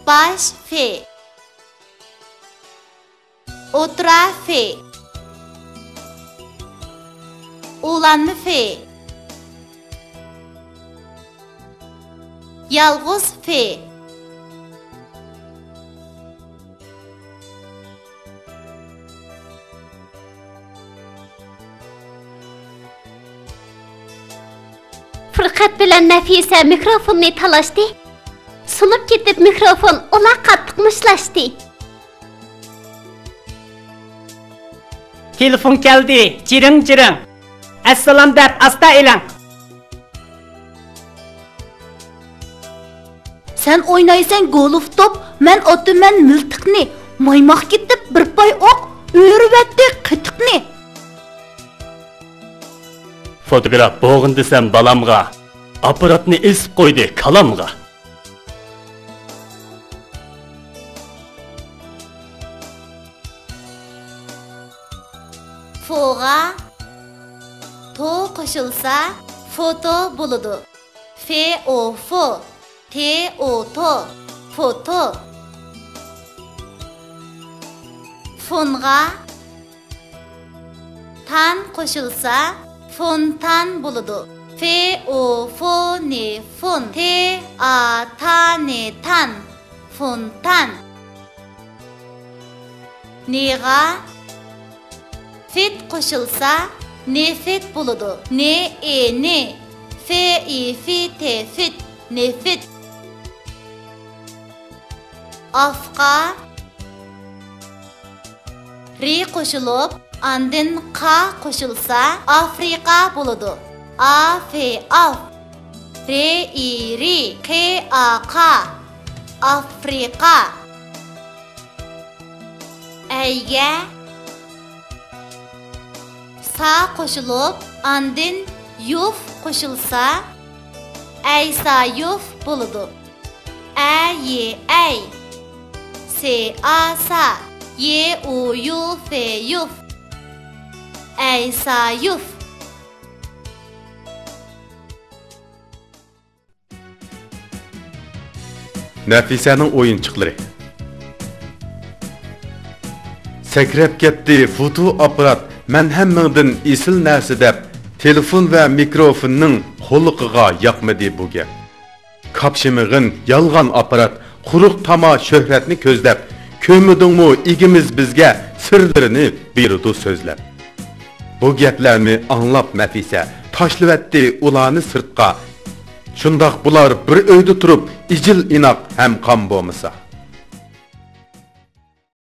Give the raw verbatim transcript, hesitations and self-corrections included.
باش فې. ئوتتۇرا فې. ئۇلانما فې. يالغۇز فې. پۇرقەت بىلەن نەفىسە مىكروفوننى تالاشتى. سۇنۇپ كېتىپ مىكروفون ئۇلار قاتتىق مۇشتلاشتى. تېلېفون كەلدى، جىرىڭ جىرىڭ. ئەسسالام دەپ ئاستا ئېلىڭ. سەن ئوينايسەن گولف توپ، مەن ئاتىمەن مىلتىقنى. مايماق كېتىپ بىر پاي ئوق، ئۆرۈۋەتتى قېتىقنى. فوتوگراف بوغۇن دېسەم بالامغا، ئاپپاراتنى ئېسىپ قويدى كالامغا. فوغا تو قوشۇلسا، فوتو بولىدۇ. فې ئو فو، تې ئو تو، فوتو. فونغا تان قوشۇلسا، فونتان بولىدۇ. فې ئو فو نې فون، تې ئا تا نې تان، فونتان. نېغا فىت قوشۇلسا، نېفىت بولىدۇ. نې ئې نې، فې ئى فى تې فىت، نېفىت. ئافقا رى قوشۇلۇپ، ئاندىن قا قوشۇلسا، ئافرىقا بولىدۇ. ئا فې ئاف، رې ئى رى، قې ئا قا، ئافرىقا. ئەيگە سا قوشۇلۇپ، ئاندىن يۇف قوشۇلسا، ئەيسايۇف بولىدۇ. ئە يې ئەي، سې ئا سا، يې ئۇ يۇ فې يۇف، ئەيسايۇف. نەفىسەنىڭ ئويۇنچۇقلىرى. سەكرەپ كەتتى فوتو ئاپپارات، مەن ھەممىڭدىن ئېسىل نەرسە دەپ، تېلېفون ۋە مىكروفوننىڭ قۇلىقىغا ياقمىدى بۇ گەپ. كاپشىمىغىن يالغان ئاپپارات، قۇرۇق تاما شۆھرەتنى كۆزلەپ، كۆرمىدىڭمۇ ئىگىمىز بىزگە سىرلىرىنى بېرىدۇ سۆزلەپ. بۇ گەپلەرنى ئاڭلاپ نەفىسە تاشلىۋەتتى ئۇلارنى سىرتقا. شۇنداق بۇلار بىر ئۆيدە تۇرۇپ، ئىجىل ئىناق ھەم قان بولمىسا.